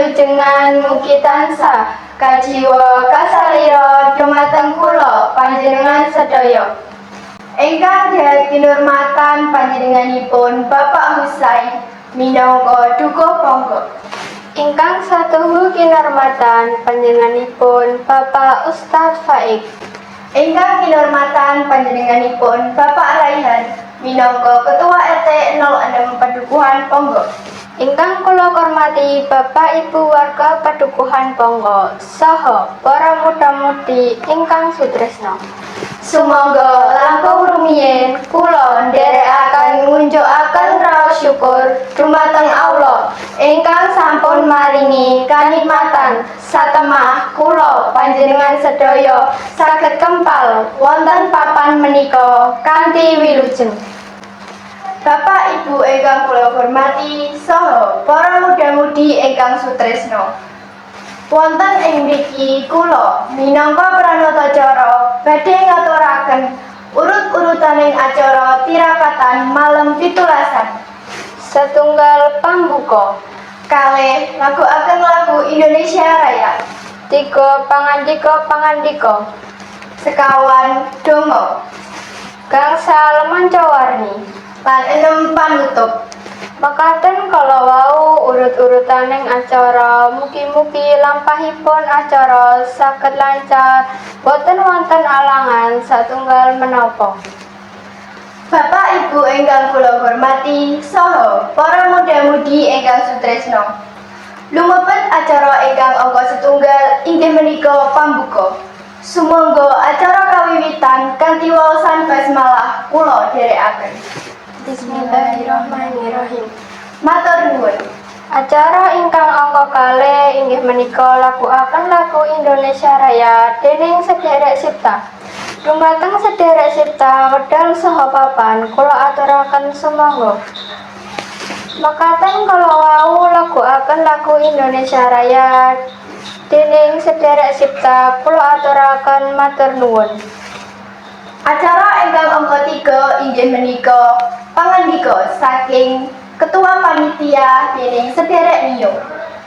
Kawilujengan mugi tansah kajiwa kasalira dumateng kula panjenengan sedaya. Ingkang kinurmatan panjenenganipun Bapak Husain minangka Dukuh Ponggok. Ingkang satuhu kinurmatan panjenenganipun Bapak Ustadz Faik. Ingkang kinurmatan panjenenganipun Bapak Raihan minangka Ketua RT 06 Padukuhan Ponggok. Ingkang kula hormati Bapak Ibu warga Padukuhan Ponggok saha para muda-mudi ingkang sutresna. Sumangga langkung rumiyin kula nderekaken ngunjukaken raos syukur dumateng Allah ingkang sampun maringi kanikmatan satemah kula panjenengan sedaya saged kempal wonten papan menika kanthi wilujeng. Bapak Ibu ingkang kula hormati saha para muda-mudi ingkang sutresna. Wonten ing mriki kula minangka pranatacara badhe ngaturaken urut-urutaning acara tirakatan malem pitulasan. Setunggal, pambuka. 2, laguaken lagu Indonesia Raya. 3, pangandika pangandika. 5, donga. 4, mancawarni. Lan 6, panutup. Mekaten kala wau urut-urutaning acara, mugi-mugi lampahipun acara saged lancar, boten wonten alangan satunggal menapa. Bapak Ibu ingkang kula hormati saha para muda-mudi ingkang sutresna. Lumebet acara ingkang angka 1 inggih menika pambuka. Sumangga acara kawiwitan kanthi waosan basmalah kula dherekaken. Bismillahirrahmanirrahim. Matur nuwun. Acara ingkang angka 2 inggih menika laguaken lagu Indonesia Raya dening Sederek Sipta. Dumateng Sederek Sipta wedal saha papan kula aturaken sumangga. Mekaten kala wau laguaken lagu Indonesia Raya dening Sederek Sipta, kula aturaken matur nuwun. Acara ingkang angka 3 inggih menika pangandika saking Ketua Panitia dening Sederek Nio.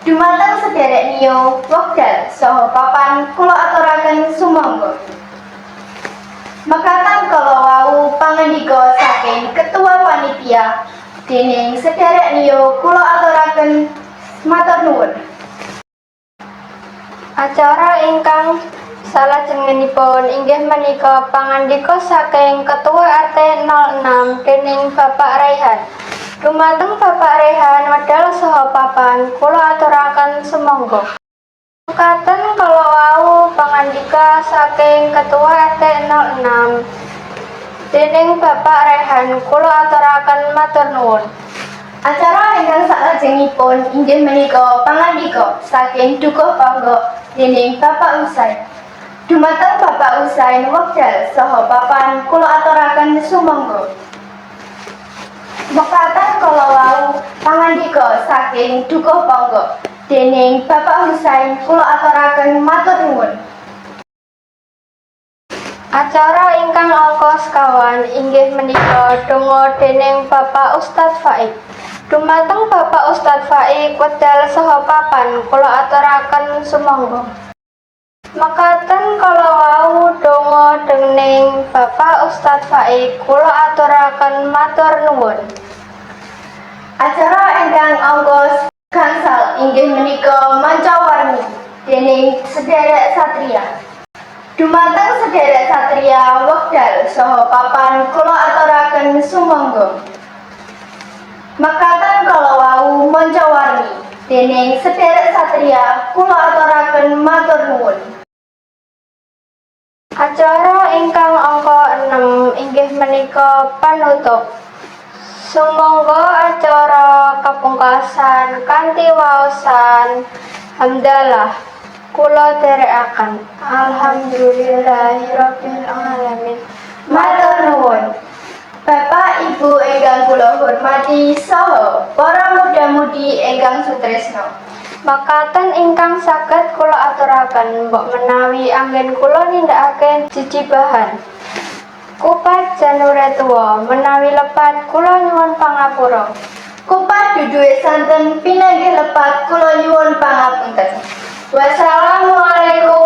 Dumateng Sederek Nio, wekdal saha papan kula aturaken sumangga. Mekaten kala wau pangandika saking Ketua Panitia dening Sederek Nio, kula aturaken matur nuwun. Acara ingkang salajengipun inggih menika pangandika saking Ketua RT 06 dening Bapak Raihan. Dumateng Bapak Raihan wedal saha papan kula aturaken sumangga. Mekaten kala wau pangandika saking Ketua RT 06 dening Bapak Raihan, kula aturaken matur nuwun. Acara ingkang salajengipun inggih menika pangandika saking Dukuh Ponggok dening Bapak Husain. Dumateng Bapak Husain wekdal saha papan kula aturaken sumangga. Mekaten kala wau pangandika saking Dukuh Ponggok dening Bapak Husain, kula aturaken matur nuwun. Acara ingkang angka 5 inggih menika donga dening Bapak Ustadz Faik. Dumateng Bapak Ustadz Faik wedal saha papan kula aturaken sumangga. Mekaten kala wau donga dening Bapak Ustadz Faik, kula aturaken matur nuwun. Acara ingkang angka 5 inggih menika mancawarni dening Sederek Satria. Dumateng Sederek Satria wekdal saha papan kula aturaken sumangga. Mekaten kala wau mancawarni dening Sederek Satria, kula aturaken matur nuwun. Acara ingkang angka 6 inggih menika panutup. Sumangga acara kapungkasan kanthi waosan hamdalah kula dherekaken. Alhamdulillahirabbil alamin. Matur nuwun. Bapak Ibu ingkang kula hormati saha para muda-mudi ingkang sutresna. Makaten ingkang saged kula aturaken, mbok menawi anggen kula nindakaken jejibahan. Kupat janure tuwa, menawi lepat kula nyuwun pangapura. Kupat. duduhe santen, pinanggih lepat, kula nyuwun pangapunten. Wassalamualaikum.